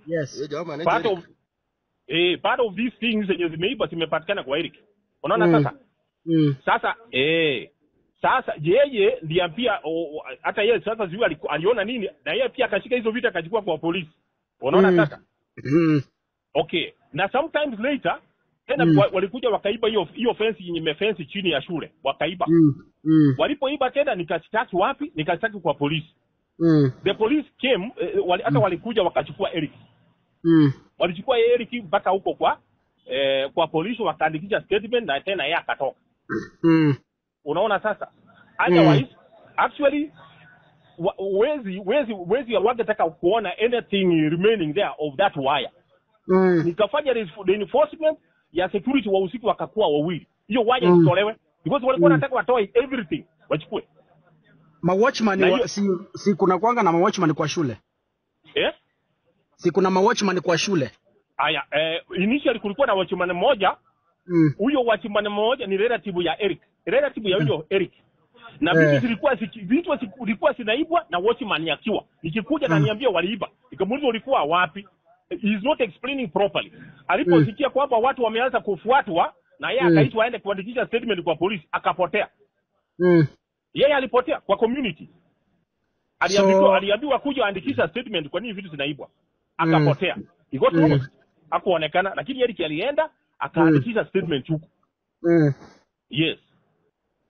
Yes. Huyo jamaa anaitwa Part Eric. of part of these things zenye zimeibwa zimepatikana kwa Eric. Unaona sasa? Sasa sasa yeye ndiye pia hata yeye sasa sijui aliona nini na yeye pia akashika hizo vitu akachukua kwa polisi. Unaona sasa? Okay. Na sometimes later tena walikuja wakaiba hiyo hiyo fence yenye imefence chini ya shule, wakaiba. Walipoiba tena nikashtaki wapi? Nikashtaki kwa polisi. The police came hata walikuja wakachukua Eric. Walichukua Eric mpaka huko kwa polisi wakaandikisha statement na tena yeye akatoka. Unaona sasa? Otherwise actually wezi wangetaka kuona anything remaining there of that wire. Nikafanya reinforcement ya security wa usiku wakakuwa wawili. Hiyo wire isitolewe because walikuwa wanataka watoe everything wachukue. Ma watchman Na hiyo si kuna kwanga na ma watchman kwa shule? Si kuna ma watchman kwa shule? Aya, initially kulikuwa na watchman mmoja. Huyo watchman mmoja ni relative ya Eric. Relative ya huyo Eric. Na vitu zilikuwa zilikuwa zinaibwa na watchman akiwa. Nikikuja na niambia waliiba. Nikamuuliza ulikuwa wapi? He is not explaining properly. Aliposikia kwamba watu wameanza kufuatwa na yeye akaitwa aende kuandikisha statement kwa polisi, akapotea. Yeye alipotea kwa community. Aliambiwa kuja andikisha statement kwa nini vitu zinaibwa. Akapotea. He got lost. Hakuonekana, lakini Eric alienda akaandikisha statement huko. Yes.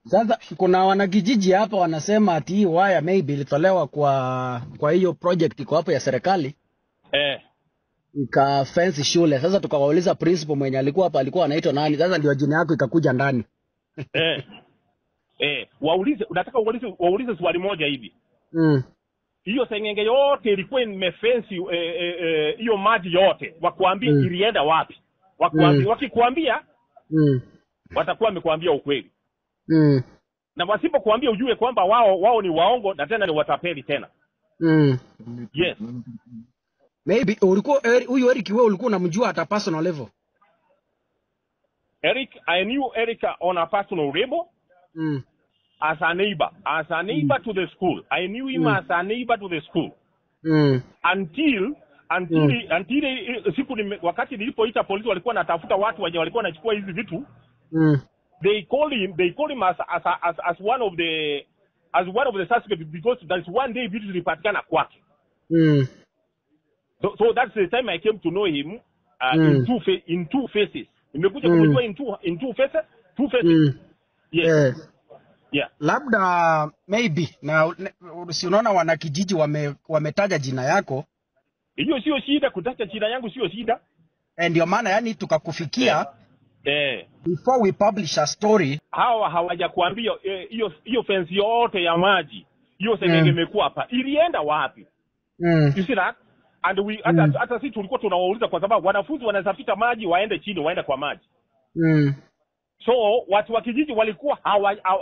Sasa kuna wanakijiji hapa wanasema ati hii waya maybe ilitolewa kwa hiyo project iko hapo ya serikali. Ika fence shule. Sasa tukawauliza principal mwenye alikuwa hapa alikuwa anaitwa nani? Sasa ndio jina yako ikakuja ndani. Waulize, unataka waulize swali moja hivi. Hiyo sengenge yote ilikuwa imefence hiyo maji yote. Wakuambie ilienda wapi? Wakikwambia watakuwa wamekuambia ukweli. Na wasipokuambia ujue kwamba wao ni waongo na tena ni watapeli tena. Yes. Maybe ulikuwa huyu Eric wewe ulikuwa unamjua at a personal level? Eric, I knew Eric on a personal level. As a neighbor, as a neighbor to the school. I knew him as a neighbor to the school. Until siku nime, wakati nilipoita polisi walikuwa wanatafuta watu wenye walikuwa wanachukua hizi vitu. They call him, they call him as, as, as, as one of the, as one of the suspects because there's one day vitu zilipatikana kwake. So that's the time I came to know him in two faces. Nimekuja kumjua in two faces, two faces. Yes. Yeah. Labda maybe na si unaona wanakijiji wametaja jina yako. Hiyo sio shida, kutaja jina yangu sio shida. Ndio maana yani tukakufikia. Before we publish a story. Hawa hawajakuambia hiyo fence yote ya maji, hiyo sengenge imekuwa hapa. Ilienda wapi? You see that? And we hata sisi tulikuwa tunawauliza kwa sababu wanafunzi wanaweza maji waende chini, waende kwa maji. So watu wa kijiji walikuwa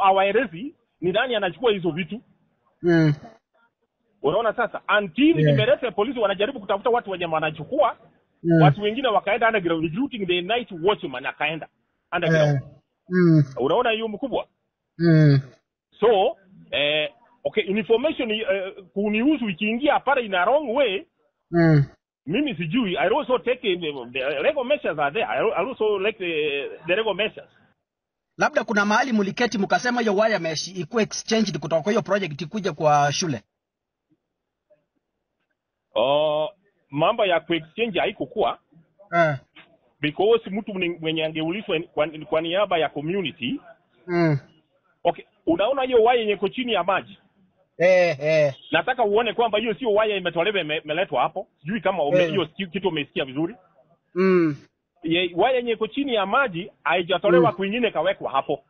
hawaelezi ni nani anachukua hizo vitu. Unaona sasa until nimeleta polisi wanajaribu kutafuta watu wenye wanachukua. Watu wengine wakaenda underground recruiting the night watchman akaenda underground. Unaona hiyo mkubwa? So okay, information kunihusu ikiingia pale in a wrong way. Mimi sijui. I also take the legal measures are there. I also like the legal measures. Labda kuna mahali mliketi mkasema hiyo wire mesh ikuwe exchanged kutoka kwa hiyo project ikuje kwa shule. Mambo ya kuexchange haikukuwa. Because mtu mwenye angeulizwa kwa niaba ya community. Okay, unaona hiyo wire yenye iko chini ya maji? Nataka uone kwamba hiyo sio wire imetolewa imeletwa hapo. Sijui kama hiyo kitu umesikia vizuri. Wire yenye iko chini ya maji haijatolewa kwingine kawekwa hapo.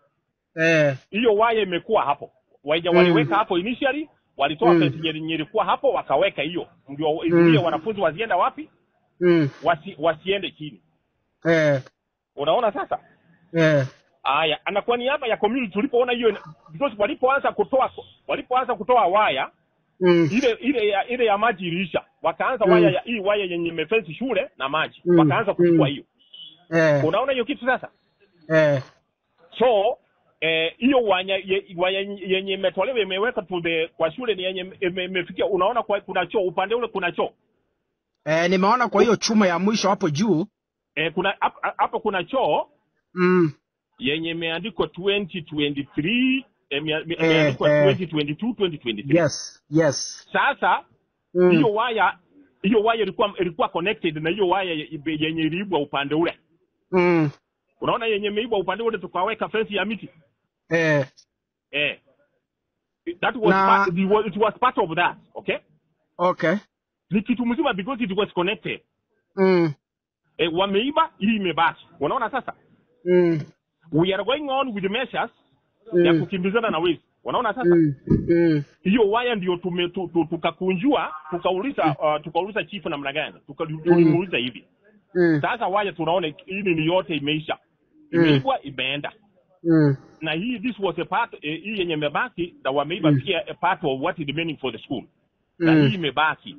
Hiyo wire imekuwa hapo. Waija waliweka hapo initially, walitoa fence yenye ilikuwa hapo wakaweka hiyo. Ndio izuie wanafunzi wasiende wapi? Wasiende chini. Unaona sasa? Aya, na kwa niaba ya community tulipoona hiyo because walipoanza kutoa waya, ile ya maji iliisha. Wakaanza waya ya, hii waya yenye imefence shule na maji. Wakaanza kuchukua hiyo. Eh. Unaona hiyo kitu sasa? Eh. So hiyo eh, wanya ye, wanya yenye imetolewa imeweka to the kwa shule ni yenye imefikia, unaona kwa, kuna choo upande ule kuna choo. Eh, nimeona kwa hiyo chuma ya mwisho hapo juu. Eh, kuna hapo kuna choo yenye imeandikwa 2023 imeandikwa 2022 2023. Yes, yes. Sasa hiyo waya hiyo waya ilikuwa ilikuwa connected na hiyo waya yenye iliibwa upande ule. Unaona yenye imeibwa upande ule tukaweka fence ya miti. Eh. Eh. That was Na part, it was, it was part of that, okay? Okay. Ni kitu mzima because it was connected. Eh, wameiba hii imebaki. Unaona sasa? We are going on with the measures ya kukimbizana na wezi. Unaona sasa? Hiyo waya ndio tume tu, tu, tukakunjua tukauliza tukauliza chief namna gani? Tulimuuliza hivi. Sasa waya tunaona hii ni yote imeisha. Imeibwa imeenda. Na hii this was a part hii yenye imebaki na wameiba pia a part of what is remaining for the school. Na hii imebaki.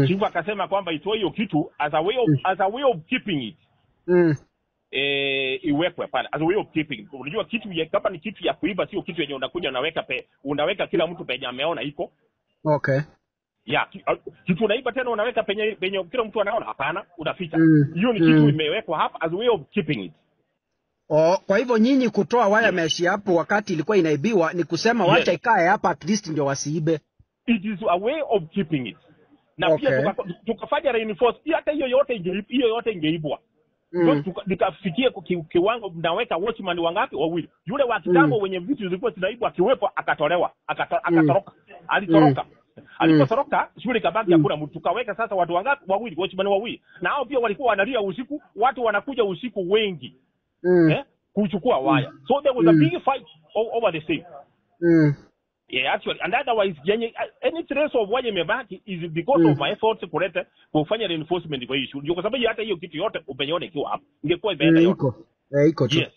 Chief akasema kwamba itoe hiyo kitu as a way of, as a way of keeping it. Eh, iwekwe pale as a way of keeping. Unajua kitu ya, kama ni kitu ya kuiba sio kitu yenye unakuja unaweka pe, unaweka kila mtu penye ameona iko. Okay. Ya, kitu unaiba tena unaweka penye penye kila mtu anaona, hapana, unaficha. Hiyo ni kitu imewekwa hapa as a way of keeping it. Oh, kwa hivyo nyinyi kutoa waya mesh hapo wakati ilikuwa inaibiwa ni kusema wacha ikae hapa at least ndio wasiibe. It is a way of keeping it. Na pia tukafanya reinforce hata hiyo yote hiyo yote ingeibwa. Nikafikia kiwango mnaweka watchman wangapi? Wawili. Yule wa kitambo wenye vitu zilikuwa zinaibwa akiwepo akatolewa, akatoroka. Alitoroka. Alipotoroka shule ikabaki hakuna mtu. Tukaweka sasa watu wangapi? Wawili, watchman wawili. Na hao pia walikuwa wanalia usiku, watu wanakuja usiku wengi. Kuchukua waya. So there was a big fight over the same. Yeah, actually, and otherwise, any trace of waya imebaki is because of my efforts kuleta kufanya reinforcement kwa hiyo shule. Kwa sababu hata hiyo kitu yote umeiona ikiwa hapo. Ingekuwa imeenda yote. Iko. Iko tu. Yes.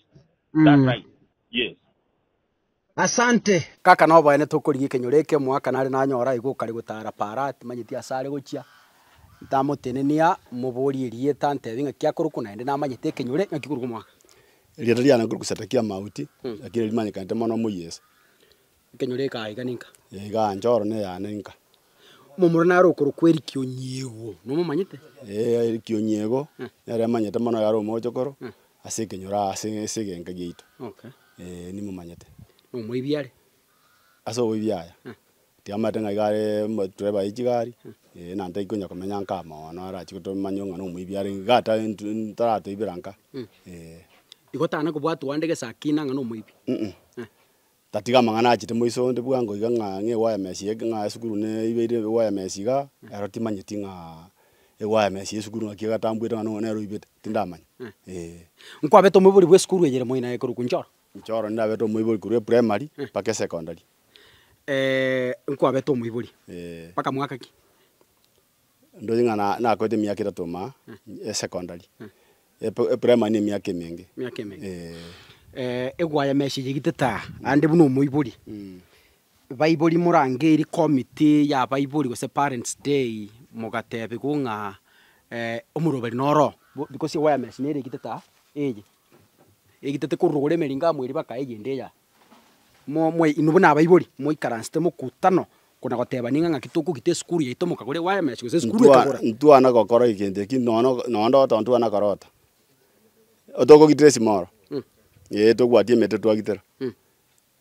That's right. Yes. Asante. Kaka no baene tukurigie kinyurike mwaka nari nanyora igukari gutara para timanyiti asare guchia ntamutinenia muburi rieta ntebi ng'aki akuruku naende namanyete kinyure ng'aki kuruku mwaka rieta riana kurukusatakia mauti lakini rimanyikante mono muyesa kinyure kaiga ninka iga njoro ne yane nka mumuro narukuru kweri kionyego numumanyite eh kionyego nere manyete mono yaro mochokoro ase kinyura ase ase genka gieito. Okay. Eh nimumanyete numuibiare ase oibiaya tiamate ng'a igare tureba ichigari nante ikonya komenya nka mono arachi kutomanya ng'a nomuibiare gata ntaratoibera nka igotana kobwatwa wande gesakina ng'a nomuibi tatiga mang'ana achete moiso onde bwango iga ng'a ng'e waya mesh ng'a esukuru ne ibeire waya mesh iga ero timanyeti ng'a ewaya mesh esukuru ng'aki egatambwete ng'a nero oibete tindamanya. Nkwabete omoibori bwa esukuru eyere moina ekoruku nchoro nchoro ndabete omoibori korwa primary mpaka secondary. Nkwabete omoibori mpaka mwaka ki ndozi ng'a nakoete emiaka etato ma secondary. Primary ni emiaka emenge. Emiaka emenge. Egwaya mesh yegite ta ande buna omoibori. Baibori murangeri committee ya baibori gose parents day mugatebe kung'a omuroberi noro because egwaya mesh nere egite ta eye egitete kurugura emeringa mweri bakaegende ya mo mo inu buna abaibori moikaransete mokutano kuna goteba ninga ng'aki tokogita esukuru yaito mokagora egwaya mesh gose esukuru ekagora ntwana gokora egento eki nono nondoto ntwana korota otokogitera esimoro togwatia emete twagitera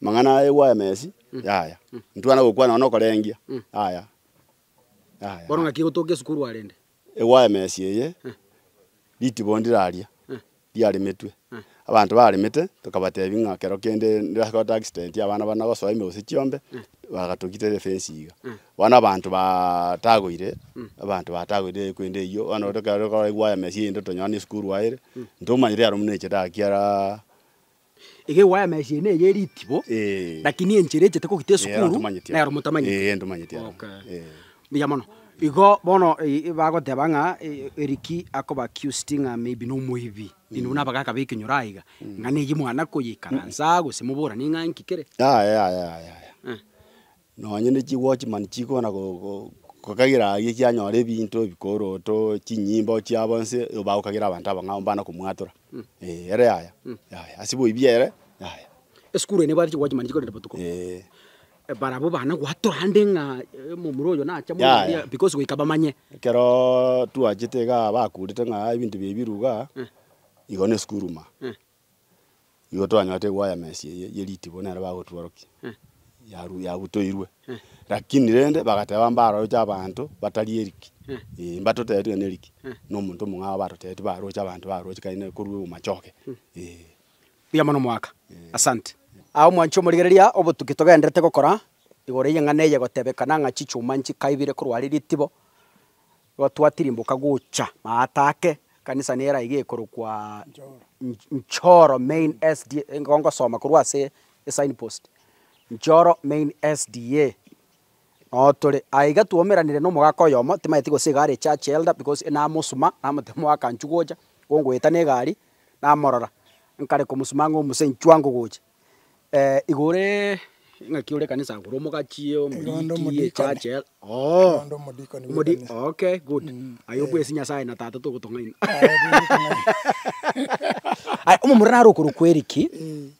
mang'ana egwaya mesh yaya ntwana gokwana nono okorengia aya aya bono ng'aki gotoka esukuru arende egwaya mesh eye ritibo ndiraria riaremetwe abantu baremete tukabatebi ng'a kero kende ndakota accident abana bana gosoa ime gose chiombe bagatokitera efence iga bono abantu batagoire abantu batagoire kwende eywo bono tokero egwaya mesh ende tonyora na esukuru aere ntomanyire aro buna eche takiara ige waya mesh ene eye ritibo lakini enchera echete kogita esukuru nero motamanyete ntomanyete Okay. Mbuya mono igo bono bagoteba ng'a eriki akoba accused ng'a maybe nomoibi inu nabagaka bekenyora iga ng'a neye mwana koyikaransa gose mobora ning'a nkikere aya aya aya nonye ne chiwatchman chikona Kokagira aywo kianyora ebinto ebikoroto, chinyimbo chiabo nse, igo bagokagera abanto abang'ao mbana komwatora, eh, ere yaya, yaya, ase boibi ere, yaya. Esukuru eye nebwate chiwatchman chikorenda botuko. Eh. Barabwo bana gwatora ande ng'a omomura oyo nacha mono Yaya. aria because goika bamanye. Ekerooo twachete igaa bakurete ng'a ebinto ebi biru igaa, igo na esukuru maa. Igo twanyorete ewiremess eye ye ritibo nere bagotworokia, yaru yabutoirwe. Lakini rende bagateba mbaroche abanto batari eriki, eh mbatotebetie ng'a neriki, na omonto omong'ao batotebetie baroche abanto baroche kaine korwa obomachoge, eh. Mbuya mono omwaka. Asante. Aa omwanchi omorigereria obotuki togenderete gokora igoro y'eng'ana eye gotebekana ng'a chichuma nchikaibire korwa aria ritibo, igo twatirimboka gocha maate ake, ekanisa nere aiga ekorokwa Nchoro Main SDA, nigo ngosoma korwa ase esign post, Nchoro Main SDA, noo tore. Aiga twaumeranire na omogaka oyomo, timanyeti gose iga are echurch elder because namosuma, namotebia omogaka nchwe gocha, gongoeta na egari, namorora, nkare komosuma ng'a omose inchuo ango gocha. Igo ore ng'aki ore ekanisa ore omogachi Igo onde omoriki omodikoni. echurch elder ooh Onde omodikoni bwe omodi ekanisa. okay good aye obwesi Nyasaye na tata togotong'aina. Aye togotong'aina. Aya omomura nare okorokwa Eric Eh.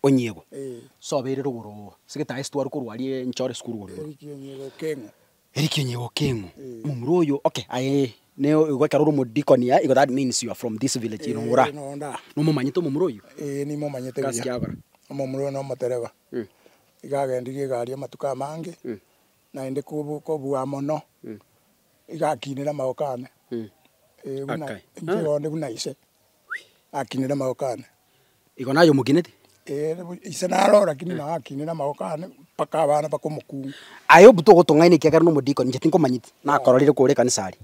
Onyiego, Eh. sobeire rogoro ase getae ase twarwa korwa aria enchore esukuru igoro igoro. Eric Onyiego Okeng'o. Eric Onyiego Okeng'o, omomura oyo okay aye ne igo ekero ore omodikoni aa igo that means you are from this village Eh, inora. nonda. Nomomanyete omomura oyio? Eh, nimomanyete Gasi buya. ki agokora? Omomura oyo nomotereba. Iga agendirie egari amatuko amange, naende kobu kobua mono, iga akinire amagoko ane. Eh, buna Akai. inche igo onde buna ise, akinire amagoko ane. Igo naye omokineti? Eeh ise naro lakini nao akinire amagoko ane mpaka abana mpaka omokungu. Aye obuto ogotong'aina ekiagera na omodikoni inche tinkomanyeti, nakororire kore ekanisa aria.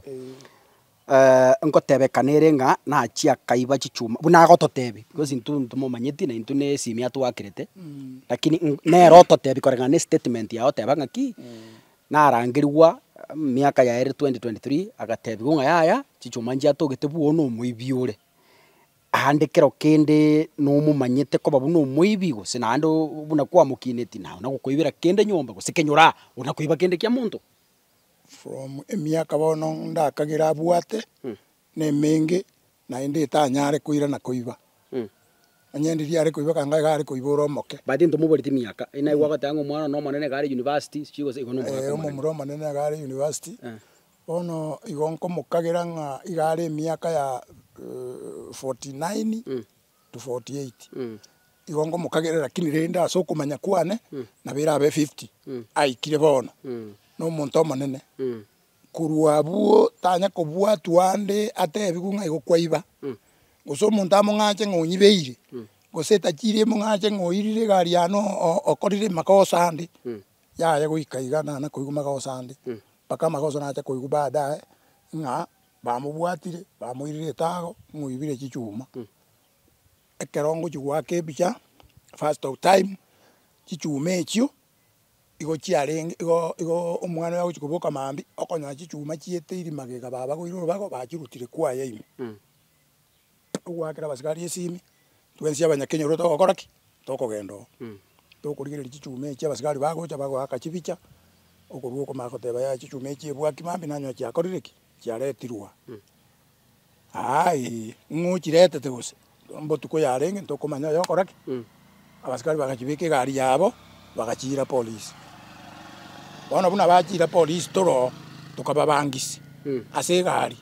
Nkotebekana ere ng'a nachie akaiba chichuma buna agototebia because intwe ntomomanyeti na intwe na esimi atwakerete, lakini nere ototebia koreng'ana na estatement yaye oteba ng'aki, narangerigwa emiaka yaerire 2023 agatebiwa ng'a yaya chichuma nchiatogete bwono na omoibi ore. Aande kero kende nomomanyete koba buna omoibi, gose naende buna kwamokineti, naye nagokoibera kende nyomba, gose kenyora onakoiba kende kia monto. From emiaka bono ndakagere abwate, na emenge, naende etanyare koirana koiba. Onye ndiria are koiba kanga iga are koiba ore omoke. But ntomoboreti emiaka, naigwa agoteba ng'a omwana one omonene iga are university, sijui gose igo nomogaka omonene. Omomura omonene iga are university, Bono igo nkomokagera ng'a iga are emiaka ya 49 to 48, igo nkomokagera lakini rende ase okomanya kwane, nabo erabe 50, aikire bono, na omonto omonene. Korwa abwo tanya kobwatwa ande atebiwe ng'a igo kwaiba, gose omonto among'ache ng'a onyibeire, gose etachiri emong'ache ng'a oirire egari yane okorire makosa ande. Yaya goika iga nana koigwa magoso ande, mpaka amagoso nacha koigwa baadaye ng'a bamobwatire, bamoirire etago, ng'a oibire chichuma. Ekero ngochia goaka ebicha, first of time, chichuma echio, igo chiarenge igo igo omwana oyo agochia koboka mambia, okonyora chichuma chieteirie magega babagoire orobago bachirutire kwaye ime. Ogoakera abasikari esimi, twensi abanyakenyoro togokora ki? Tokogenda oo. Tokorigereria chichuma echi abasikari bagocha bagoaka chibicha, okorwa okomanya goteba yaya chichuma echi ebwaki mambia nanyora chiakorire ki? Chiaretirwe aa. Aaye, ng'o ochiretete gose? Mbotuko yarenge ntokomanya oyokora ki? Abasikari bagachibeka egari yabo, bagachiira polisi. Bono buna bachiira polisi tore oo, tokababangisia ase egari,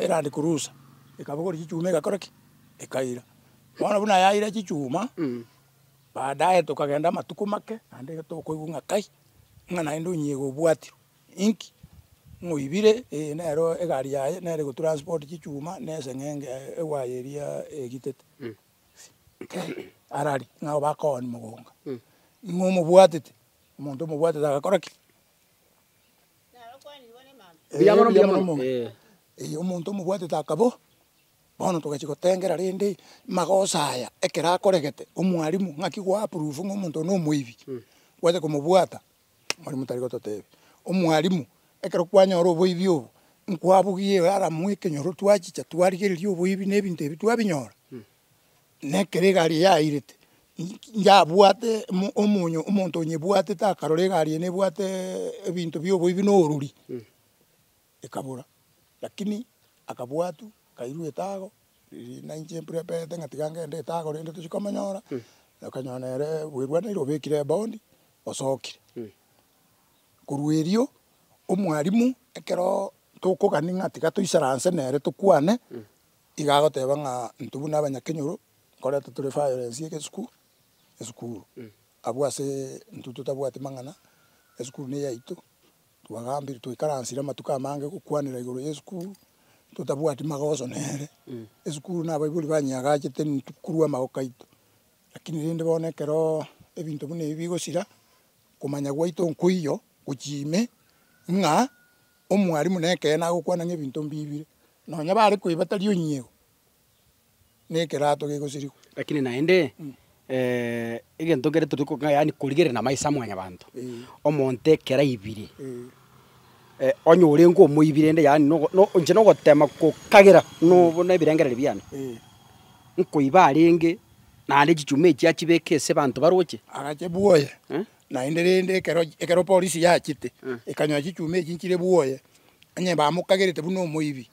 Land Cruiser. Ekabogoria chichuma egakora ki? Ekaira. Bono buna yaira chichuma, baadaye tokagenda amatuko make, naende iga tokoigwa ng'a kai, ng'a naende onyiego obwatirwe. Inki? Ng'a oibire, eh nero egari yaye, nere egotransport chichuma, na eseng'enge ewaya eria egitete. Kai, arari, ng'a bakooni mogonga. Ng'a omobwatete, omonto omobwatete agakora ki? Mbuya mono, mbuya mono. Eh. Eh, omonto omobwatete akabo, bono togachia gotengera rende magoso aya ekero akoregete, omwalimu ng'aki gwa approve ng'a omonto oyo na omoibi, gwacha komobwata, omwalimu tari gototebia. Omwalimu, ekero kwanyora oboibi obo, nkwabugia earamu ekenyoro twachicha twarigereria oboibi na ebinto ebi twabinyora, na ekero egari yairete. Njabwate omo omonyo omonto onyebwatete akarora egari eye nebwate ebinto bia oboibi na orori, ekabora. Lakini akabwatwa, akairwa etago, riria na inche mpreparete ng'a tiga ngende etago rende tochie komonyora, okanyora nere bwerwaneire obekire ebondi, osokire. Korwa erio, omwalimu ekeroo tokogania ng'a tiga toisaranse nere tokwane, iga agoteba ng'a intwe buna abanyakenyoro, nkoreta tore violence egesuku, esukuru. Abwo ase intwe totabwati mang'ana, esukuru na eyaito, twagambire twaikaransire amatuko amange gokwanera igoro ya esukuru, totabwati magoso nere, esukuru na abaibori banyeagachete intwe korwa amagoko aito. Lakini rende bono ekeroo ebinto buna ebi bigosira, komanya gwaito nkoiyo gochia ime, ng'a omwalimu na ekeene agokwana ng'a ebinto mbibire, nonya bare koiba tari onyiego. na ekerato gegosirigwa. Lakini naende, egento nkere tori ko yaani korigereria na maiso a mwanyabanto, omonto ekero aibire, onye orenge omoibi rende yaani nogo no inche nogotema kokagera no buna ebirengererio biane, nkoiba arenge naende chichuma echi achibeke ase abanto baroche. Agache bwoye, naende rende ekero ekero polisi yachete, ekanyora chichuma echi nchire bwoye, onye bamokagerete buna omoibi.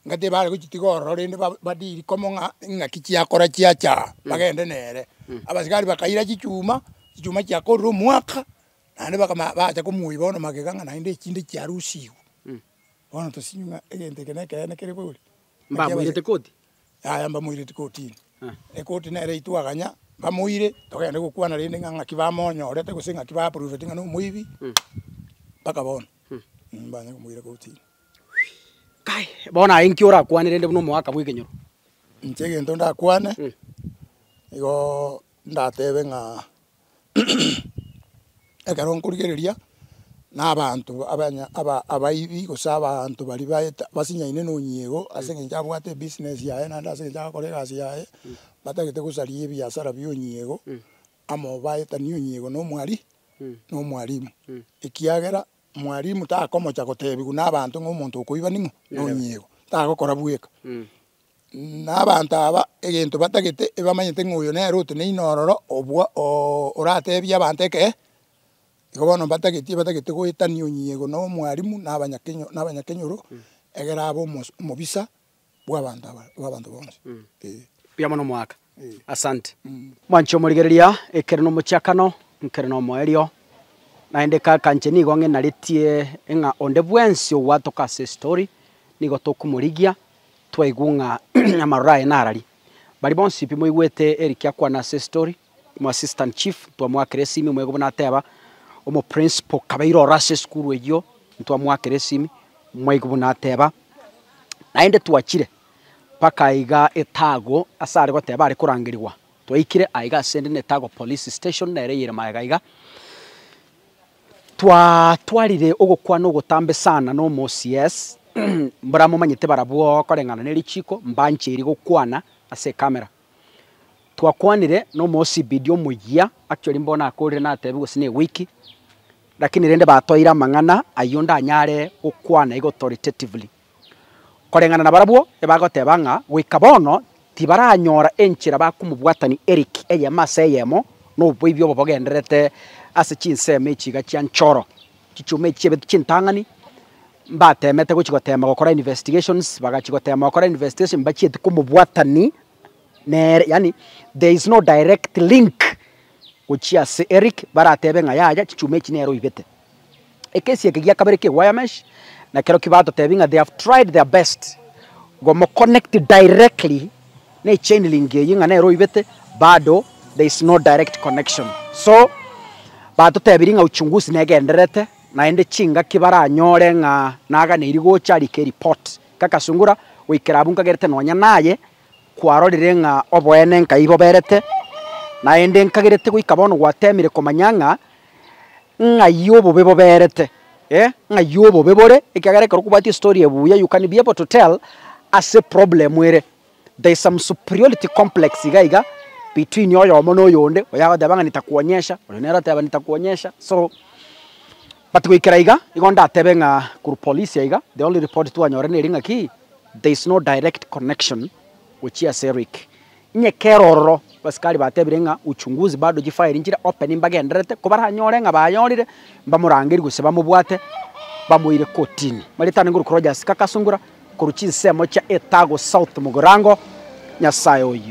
Ngati bare gochitiga ororo rende badiri komo ng'a ing'aki chiakora chiacha bagende nere. Abasigari bakaira chichuma, chichuma chiakorire omwaka, naende bakama bacha komoyia bono magega ng'a naende echinde chiarusigwe. Bono tosinywe ng'a egento eke nekeene kere bori. Mbamoirete koti? Yaya mbamoireti kotini. Ekoti nere itwaganya, bamoire, togende gokwana rende ng'a ng'aki bamonyorete gose ng'aki ba proveti ng'a nomoibi, mpaka bono, mbanya komoira kotini. Kai, bono aye inki orakwane rende buna omoaka bw'ekenyoro? Inche egento ndakwane, igoo ndatebe ng'a ekero nkorigereria, na abanto abanya aba abaibi gose abanto baria baeta basinyaine na onyiego ase eng'encho abwate ebusiness yaye naende ase eng'encho agokora egasi yaye, batagete gosaria ebiasara bia onyiego, amo baetanie onyiego na omwari na omwalimu, ekiagera. Mwalimu takomocha gotebigwa na abanto ng'a omonto okoiba ning'o? Nonyiego. Tagokora bweka. Na abanto aba egento batagete ebamanyete ng'a oyo nere oteneine ororo obwa oratebie abanto ekee, igo bono mbatageti batagete goetania onyiego na omwalimu na abanyakenyo na abanyakenyoro, egere abe omos omobisa bwa abanto aba bwa abanto bonsi eh. Mbuya mono omwaka. Asante. Mwanche omorigereria, ekere nomochakano, nkere nomoerio, naende kaka inche nigo ng'enaretie ng'a onde bwensi ogwatoka ase estory, nigo tokomorigia, twaigwa ng'a amaroro aye narari. Baria bonsi pi moigwete Eric akwana ase estory, omo assistant chief, ntwamoakera esimi omwego buna ateba, omo principal kabeire oro ase esukuru eyio, ntwamoakera esimi, mwaigwa buna ateba, naende twachire. Mpaka aiga etago ase are goteba are korangerigwa. Twaikire aiga ase ende na Etago police station nere eyere magega iga. Twatwarire ogokwana ogotambe sana na omo OCS, mbora momanyete barabwo koreng'ana ne richiko mbancheiri gokwana ase ecamera. Twakwanire na omo OCPD omoyia, actually mbono nakorire natebiwa gose na ewiki, lakini rende batoire amang'ana ayio ndanyare gokwana iga authoritatively. Koreng'ana nabarabwo ebagoteba ng'a goika bono tibaranyora enchera bakomobwatania Eric eyemo ase eyemo noboibi obo bogendererete ase chinsemo echi iga chia Nchoro. Chichuma echi chiabetu chintang'ani mbatemete gochia gotema gokora investigations bagachia gotema gokora investigation mbachieti komobwatani nere yaani there is no direct link gochia ase Eric baratebe ng'a yaya chichuma echi nere oibete. Ekesi eke gia kabere kia wire mesh, na kerokio batotebia ng'a they have tried their best gomo connect directly na echain link eyio ng'a nere oibete, bado there is no direct connection. So, batotebirie ng'a uchunguzi negendererete, naende chingaki baranyore ng'a naganeiri gocha arike ereport. Kaka sungura, goikera abwo nkagerete nonya naye, kwarorire ng'a oboene nkai boberete, naende nkagerete goika bono gwatemire komanya ng'a ng'ai obobe boberete, eh, ng'ai obobe bore, ekiagera ekero okobwatia estory eye buya you can be able to tell ase eproblem ere. There is some superiority complex iga iga between oyomo na oyonde, oyo agoteba ng'a nitakuonyesha, oyo nere oteba nitakuonyesha, so but goikera iga, igo ndatebe ng'a korwa polisi aiga, the only report twanyora neri ng'aki, there is no direct connection gochia ase Eric. Onye kere ororo, abasikari batebire ng'a uchunguzi bado chifairi nchire open mbagendererete, kobaranyore ng'a bayorire, mbamorangerie gose bamobwate, bamoire kotini. Marieta ane ngorokwa Rogers Kakasungura, korwa chinsemo chia Etago South Mugirango, Nyasaye oyio.